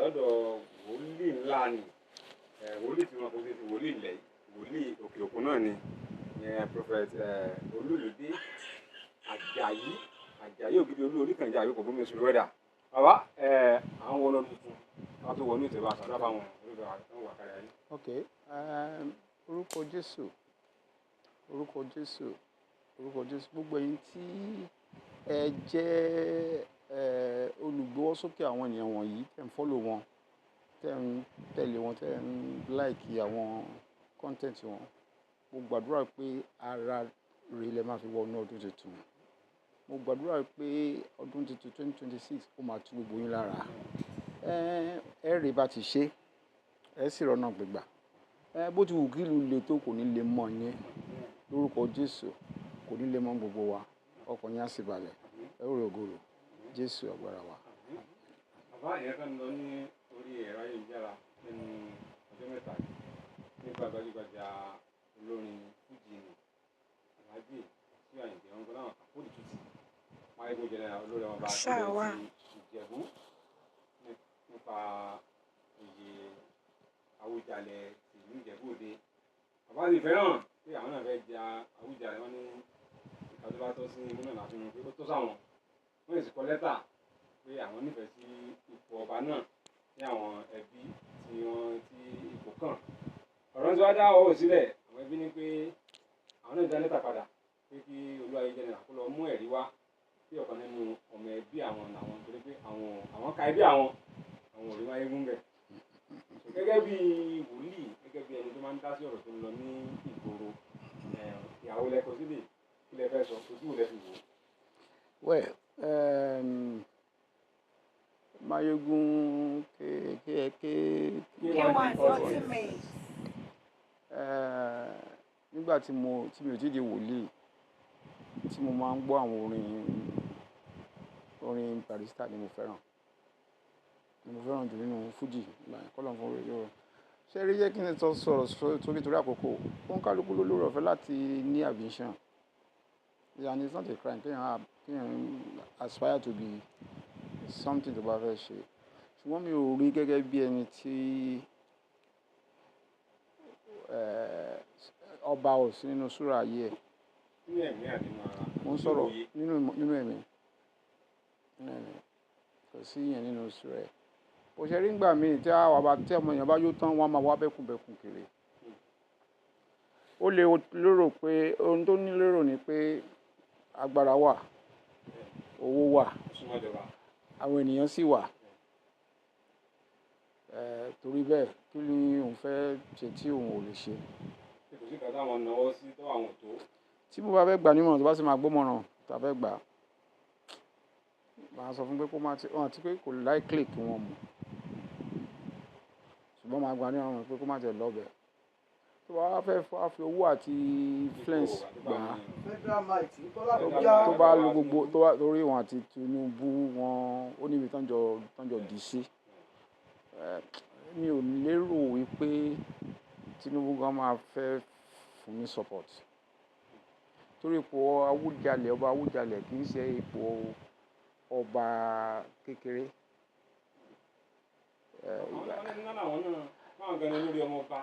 Lọ́dọ̀ wòlíì ńlá ni, wòlíì tí wọn kò sí ti wòlíì ilẹ̀ yìí, wòlíì òkè òkun náà ni, ìyẹn Prophet Olúyọ̀dé Àjàyí, Àjàyí Ògidì Olú Oníkànjá àbíkò gómìnà sùúrù wẹ́dà. Bàbá, àwọn wọnú ọdún tuntun, wọn tó wọnú ìtẹ̀wá àṣàdá fáwọn olùdó àwọn wà kárí ayé. Ok, orúkọ Jésù, orúkọ Jésù, orúkọ Jésù, gbogbo ẹ̀yin tí ẹ jẹ́ olùgbọ́wọ́sókè àwọn ènìyàn wọ̀nyí, tẹ́ ń follow wọn, tẹ́ ń tẹ̀lé wọn, tẹ́ ń like àwọn content wọn. Mo gbàdúrà pé ara rere lẹ máa fi wọ inú ọdún tuntun. Mo gbàdúrà pé ọdún tuntun 2026 ó máa tu gbogbo yín lára. Ẹ rí bá ti ṣe, ẹ sì rọ́nà gbégbà. Bó ti wù kí ìlú le tó, kò ní lè mọ̀ yín. Lórúkọ Jésù, kò ní lè mọ̀ gbogbo wa. Ọkàn yín á sì balẹ̀. Ẹ ó rí ògo lò. Jésù agbára wa. Bàbá, ìyẹn kan lọ ní orí ẹ̀rọ ayélujára nínú ọjọ́ 3 yìí nípa gbajúgbajà olórin Fújì ní Alhaji Wasiu Ayinde Ọ̀ngọ́láwọ̀n Àpòlì Tútì, Máyégún General, olórí ọmọọba Ṣáà wà. Ìpínlẹ̀ ti Ìjẹ̀bú, nípa oyè Awùjalẹ̀ tìlú Ìjẹ̀bú Òde. Bàbá sì fẹ́ràn pé àwọn náà fẹ́ ja Awùjalẹ̀, wọn ní ìka tó bá tọ́ sí imú náà láti mú pé ó tó sáwọn. Wọ́n sì kọ lẹ́tà pé àwọn nífẹ̀ẹ́ sí ipò ọba náà ní àwọn ẹbí tí wọ́n ti ipò kàn. Ọ̀rọ̀ tí wọ́n dá ọwọ́ sílẹ̀, àwọn ẹbí ní pé àwọn náà dá lẹ́tà padà pé kí Olúwayé General kó lọ mú ẹ̀rí wá sí ọ̀kan nínú ọmọ ẹbí àwọn làwọn, torí pé àwọn ka ẹbí àwọn, àwọn ò rí Máyégún bẹ̀. Gẹ́gẹ́ bí wòlíì, gẹ́gẹ́ bí ẹni tó máa ń dá sí ọ̀rọ̀ tó ń lọ ní ìgboro, ìyàwó lẹ́kọ̀ọ́ sílẹ̀, kí lẹ fẹ́ sọ, ojú wo lẹ fi wò ó? Well, Máyégún K K K K1 Ultimate. Nígbà tí mi ò tí di wòlíì, tí mo máa ń gbọ́ àwọn orin Barrister ni mo fẹ́ràn. Ni mo fẹ́ràn jù nínú Fuji, ìgbà yẹn, k'Ọlọ́run fún orí yóò. Ṣé rí, jẹ́ kí n sọ sọ̀rọ̀ sórí torí àkókò. Òǹkálukú ló lóore ọ̀fẹ́ láti ní ambition. And it's not a crime kéèyàn aspire to be something tó bá fẹ́ ṣe. Ṣùgbọ́n mi ò rí gẹ́gẹ́ bí ẹni tí ọba ò sí nínú súrà ayé ẹ̀. Nínú ẹ̀mí àbí nínú ara? Mo ń sọ̀rọ̀ nínú ẹ̀mí. Nínú ẹ̀mí. Kò sí ìyẹn nínú súrà ẹ̀. Bó ṣe rí, nígbà míì tí àwa bá tí ọmọ èèyàn bá yó tán, wọ́n á máa wá bẹ́kùnbẹ́kùn kiri. Ó lè lérò pé ohun tó ní lérò ni pé agbára wà, owó wà, àwọn ènìyàn sì wà. Torí bẹ́ẹ̀, kí ni òun fẹ́ ṣe tí òun ò lè ṣe? Kò sí nǹkan táwọn náwó sí tó àwọn ò tó. Tí mo bá fẹ́ gbà nímọ̀ràn, tó bá sì máa gbọ́mọ̀ràn tí a fẹ́ gbà, màá sọ fún pé kó má ti, àti pé kò likely kí wọ́n mọ̀. Ṣùgbọ́n màá gbà nímọ̀ràn pé kó má tiẹ̀ lọ bẹ̀. Tó bá wá fẹ́ fi owó àti influence gbà á. Federal might ń kọ́ l'Abuja. Tó bá lo gbogbo, tó bá torí wọn àti Tinubu wọn, ó níbi tán jọ dì sí. Mi ò lérò wípé Tinubu gan máa fẹ́ fún ní support. Torí ipò Awùjalẹ̀, ọba Awùjalẹ̀ kì í ṣe ipò ọba kékeré. Àwọn ní àwọn náà, báwọn gan ni olórí ọmọ ọba.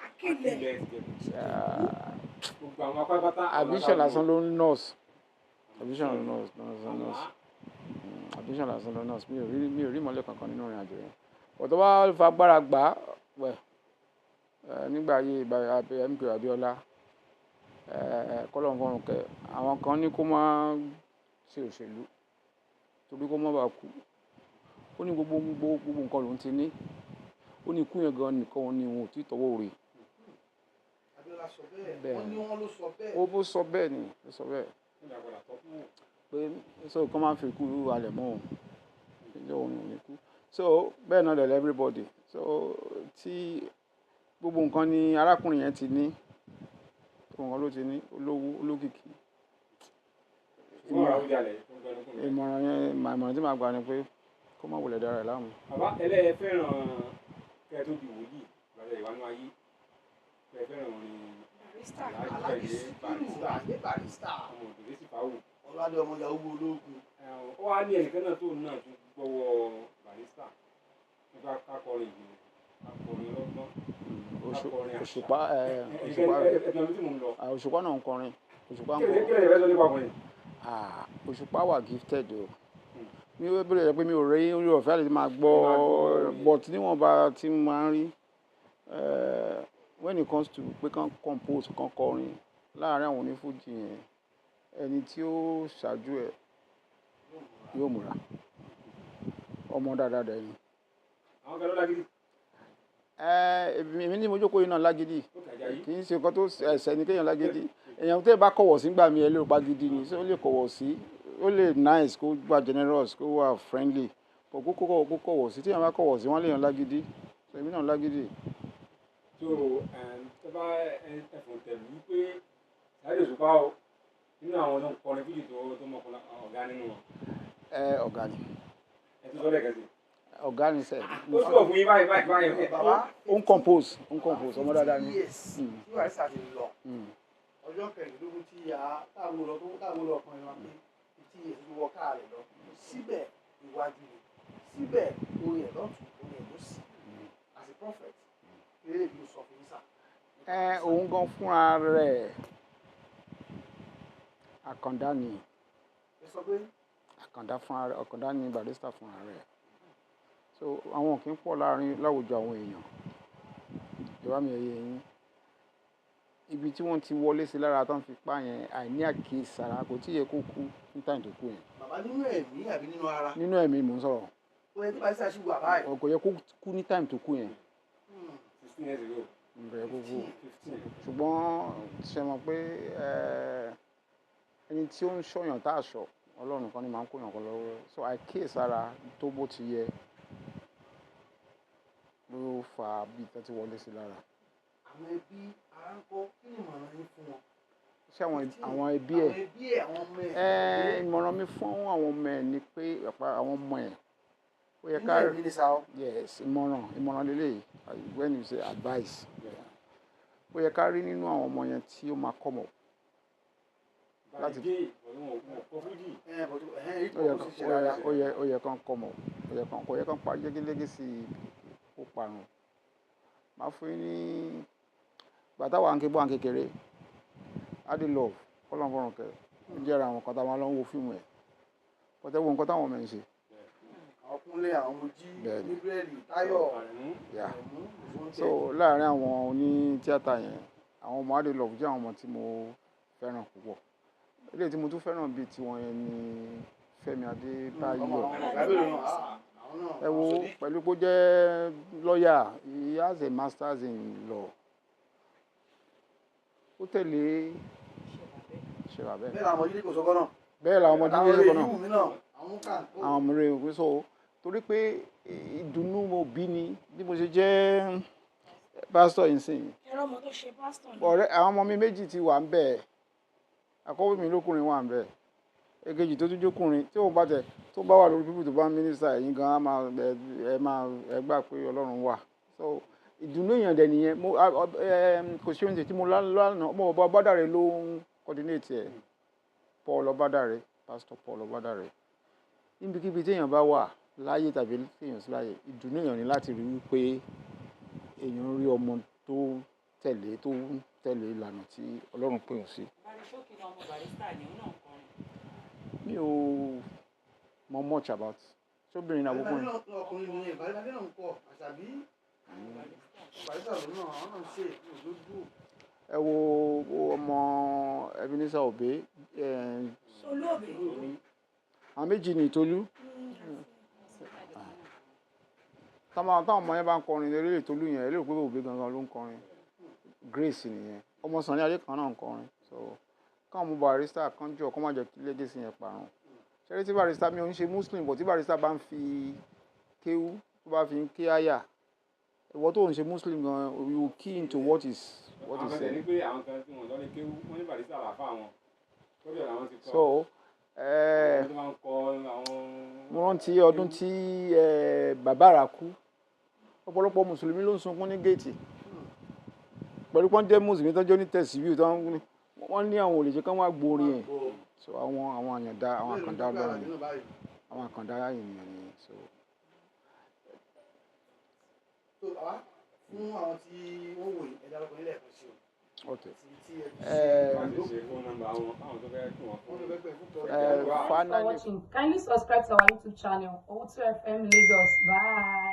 Akílẹ̀. Gbogbo àwọn apápátá. Ambition lásán ló ń nurse. Ambition ló nurse, nurse, nurse. Ambition lásán ló nurse. Mi ò rí ìmọ́lẹ̀ kankan nínú ìrìnàjò yẹn. But tó bá fagbára gbà á, well, nígbà ayé MKO Abiola, k'Ọlọ́run fọ̀run kẹ́, àwọn kan ní kó má ṣe òṣèlú torí kó má ba kú. Ó ní gbogbo, gbogbo, gbogbo nǹkan lòún ti ní. Ó ní ikú yẹn gan nìkan ni òun ò tí tọwọ́ rè. Abiola sọ bẹ́ẹ̀. Bẹ́ẹ̀. Wọ́n ní wọ́n ló sọ bẹ́ẹ̀. Ó bó sọ bẹ́ẹ̀ ni, ó sọ bẹ́ẹ̀. Pé so kán máa fi ikú halẹ̀ mọ́ òun. Ìjọ òun ò ní kú. So bẹ́ẹ̀ náà dẹ̀ everybody. So tí gbogbo nǹkan ni arákùnrin yẹn ti ní, gbogbo nǹkan ló ti ní, olówó, olókìkí. Ìmọ̀ràn yẹn, ìmọ̀ràn tí màá gbà ni pé kó má wulẹ̀ dára ẹ̀ láàmú. Bàbá, ẹlẹ́yẹ fẹ́ràn kẹ́ ẹ tó di wòlíì lọ́dọ̀ ìwánú ayé. Ẹ fẹ́ràn orin Barrister. Alhaji Sikiru Barrister. Ayinde Barrister. Ọmọ òdòdó sì fáwò. Ọládé ọmọ Yahoo ológun. Ó wá ní ẹnìkan náà tó náà tún gbọ́wọ́ Barrister. Nípa kákọrin ìjìnlẹ̀, kákọrin ọlọ́gbọ́n, kákọrin àṣà. Òṣùpá Òṣùpá Ẹ̀ẹ́dẹ̀ tí mò ń lọ. Ah, Òṣùpá náà ń kọrin. Òṣùpá ń Kí kọrin. lè fẹ́ sọ nípa ọkùnrin? Ah, Òṣùpá wà gifted o. Mi ò bẹ̀rẹ̀ pé mi ò rí orí ọ̀fẹ́ àti máa gbọ́, Máa gbọ́. but níwọ̀nba tí mo máa ń rí, when it comes to pé kán compose, kán kọrin láàárín àwọn onífújì yẹn, ẹni tí ó ṣáájú ẹ̀ yóò múra. Ọmọ dáadáa dẹ̀ ni. Àwọn kan ló lágídí. Èmi ní mo jókòó yìí náà lágídí. Ó kàjá yìí. Kì í ṣe nǹkan tó ẹsẹ̀ ni kéèyàn lágídí. Èèyàn tó bá kọ̀wọ̀ sí gbà mí, ẹ lè pa gidi ni. Ṣé ó lè kọ̀wọ̀ sí? Ó lè nice, kó wà generous, kó wà friendly, but kó kọ̀wọ̀ sí. Tí èèyàn bá kọ̀wọ̀ sí, wọ́n lè yàn lágídí. So èmi náà lágídí. So tó bá ẹfùn tẹ̀lú wípé Saheed Òṣùpá o, nínú àwọn tó ń kọrin fújì tó mọ̀kànlá, ọ̀gá nínú wọn. Ẹ, ọ̀gá ni. Ẹ tún sọ lẹ́ẹ̀kan sí. Ọ̀gá ni sẹ́. Ó sọ fún yín báyìí báyìí báyìí. Bàbá. Ó ń compose, ọmọ dáadáa ni. Yes, tí Barrister ti lọ, ọjọ́ 16 tí a táwọn lọ tó táwọn lọ ọkùnrin wa pé 50 years ló wọ káà rẹ̀ lọ, síbẹ̀ iwájú ni, síbẹ̀ orin ẹ̀ lọ́tún, orin ẹ̀ lọ́sì. As a prophet, eré ìlú sọ fún yín sà. Ẹ, òun gan fúnra rẹ̀, àkàndá ni. Ẹ sọ pé Àkàndá fúnra rẹ̀, àkàndá ni Barrister fúnra rẹ̀. So àwọn kì í pọ̀ láàrin láwùjọ àwọn èèyàn. Ìwà mi ẹ̀yẹ yín. Ibi tí wọ́n ti wọlé sí lára tán fi pa yẹn, àìní àkíyèsára, kò tí ì yẹ kó kú ní time tó kú yẹn. Bàbá, nínú ẹ̀mí àbí nínú ara? Nínú ẹ̀mí mò ń sọ̀rọ̀. Ó yẹ kí Barrister ṣì wà báyìí. Kò yẹ kó kú ní time tó kú yẹn. 16 years ago. Kò yẹ kó kú. 15. Ṣùgbọ́n ṣe mọ̀ pé ẹni tí ó ń ṣọ̀yàn tá a ṣọ, Ọlọ́run kan ni máa ń kóyàn kan lọ́wọ́. So àìkíyèsára tó bó ti yẹ ló fa bí tán ti wọlé sí lára. Àwọn ẹbí ara ń kọ́, kí ni ìmọ̀ràn yín fún wọn? Ṣé àwọn ẹbí ẹ̀? Àwọn ẹbí ẹ̀, àwọn ọmọ ẹ̀. Ẹ, ìmọ̀ràn mi fún àwọn ọmọ ẹ̀ ni pé àwọn ọmọ ẹ̀, ó yẹ Nínú ká ẹ̀mí ni sá o. Yes, ìmọ̀ràn lélẹ́yìí, when you say advice, ó yẹ ká rí nínú àwọn ọmọ yẹn tí ó máa come up. Láti dé ìwọ̀n wọn kọ fújì. Ẹ bọ̀ tó ẹ̀ Ó yẹ ipò ó sì ṣe ó yẹ dáadáa. ó yẹ kán come up. Ó yẹ kán, kò yẹ kán pa jẹ́ kí legacy kó parun. Màá fún yín ní ìgbà táwa ń ké bọ́ à ń kékeré, Adi Love, kọ́lọ́n fọ̀rùn kẹ́, ó jẹ́ ara àwọn kan tá a máa lọ ń wo fíìmù ẹ̀. Pọ̀tẹ́ wo nǹkan táwọn ọmọ ẹ̀ ń ṣe. Àwọn Kúnlé, àwọn Mojí, Bẹ́ẹ̀ni. Gabriel, Táyọ̀, Àrẹ̀mú. Yeah. Àrẹ̀mú, Òṣùwọ̀n. So láàárín àwọn oní tíátà yẹn, àwọn ọmọ Adi Love jẹ́ àwọn ọmọ tí mo fẹ́ràn púpọ̀. Eléyìí tí mo tún fẹ́ràn bíi tiwọn yẹn ni Fẹ́mi Adébáyọ̀. Ọmọ àwọn ọ̀gá mélòó náà, àwọn náà. Ẹ wo, pẹ̀lú pé ó jẹ́ lọ́ọ̀yà, he has a masters in law. Ó tẹ̀lé ṣe wà bẹ́ẹ̀. Bẹ́ẹ̀ làwọn ọmọ yìí kò sọ́kọ́ náà. Bẹ́ẹ̀ làwọn ọmọdé Àwọn yẹn kan náà. èyí wù mí náà, àwọn kà ń kó. Àwọn ọmọ rẹ̀ òpin, so torí pé ìdùnnú mo bí ni bí mo ṣe jẹ́ pásítọ̀ yìí sìn. Ẹ̀rọ ọmọ tó ṣe pásítọ̀ ni. Ọ̀rẹ́ àwọn ọmọ mi méjì ti wà ń bẹ̀. Àkọ́bí mi lókùnrin wà ń bẹ̀. Èkejì tó tún jókùnrin, tí òun bá tẹ̀ tó bá wà lórí pípù tó bá ń mínísítà, ẹ̀yin gan á máa ẹ máa ẹ gbà pé Ọlọ́run wà. So ìdùnnú èèyàn dẹ̀ nìyẹn. Mo kò ṣe oúnjẹ tí mo lánàá, mo bá Ọbádàrẹ ló ń coordinate ẹ̀, Paul Ọbádàrẹ, Pastor Paul Ọbádàrẹ. Níbikíbi tí èèyàn bá wà láyé tàbí téèyàn sí láyé, ìdùnnú èèyàn ni láti rí wípé èèyàn rí ọmọ tó ń tẹ̀lé ìlànà tí Ọlọ́run pè wọ́n sí. Barisókè náà, ọmọ Barrister ni, òun náà ń kọrin. Mi ò mọ much about sóbìnrin náà, àbókùnrin. Ọkùnrin ni Ìbàdàn náà ń kọ àṣàbí. Barrister lòun náà, àwọn náà ń ṣe òdòdó. Ẹ wo ọmọ Ebenezer Obey. Olóògbé. Àwọn méjì ní Ìtolú. Táwọn ọmọ yẹn bá ń kọrin eré, Ìtolú yẹn, ẹ lérò pé Obey gangan ló ń kọrin. Grace nìyẹn. Ọmọ Sunny Adé kan náà ń kọrin. So káwọn ọmọ Barrister kan jọ kó má jẹ́ kí legacy yẹn parun. Ṣẹ́rí tí Barrister, mi ò ń ṣe Muslim, but tí Barrister bá ń fi kéwú, tó bá fi ń ké àyà, ìwọ tó ń ṣe Muslim gan, you key into what Àwọn is kan tẹ̀ ní said. pé àwọn kan tí wọ́n lọ lè kéwú, wọ́n ní Barrister làáfà wọn lọ́dọ̀ làwọn ti kọ́. So Àwọn tó máa ń kọ àwọn. Mo rántí ọdún tí bàbá rà kú, ọ̀pọ̀lọpọ̀ mùsùlùmí ló ń sunkún ní géètì pẹ̀lú pọ́n jẹ́ mùsùlùmí tó jẹ́ onítẹ̀síwì tó ń wọ́n ní àwọn olè jẹ́ kán wá gbórin ẹ̀. So àwọn àyàndá, àwọn àkàndá Ọlọ́run ni, àwọn àkàndá ènìyàn ni. So Fún àwọn tí wọ́n wò yìí, ẹ dárúkọ yín lẹ́ẹ̀kan sí o. Ok. Àti tí ẹ fi Wọ́n ti ṣe fóònù nọ́mbà wọn fáwọn tó fẹ́ kí wọ́n wọ́n fún tó fẹ́ pẹ̀ fún tọrọ. Finally Thanks for watching. Kindly subscribe to our YouTube channel, O2 FM Lagos. Bye.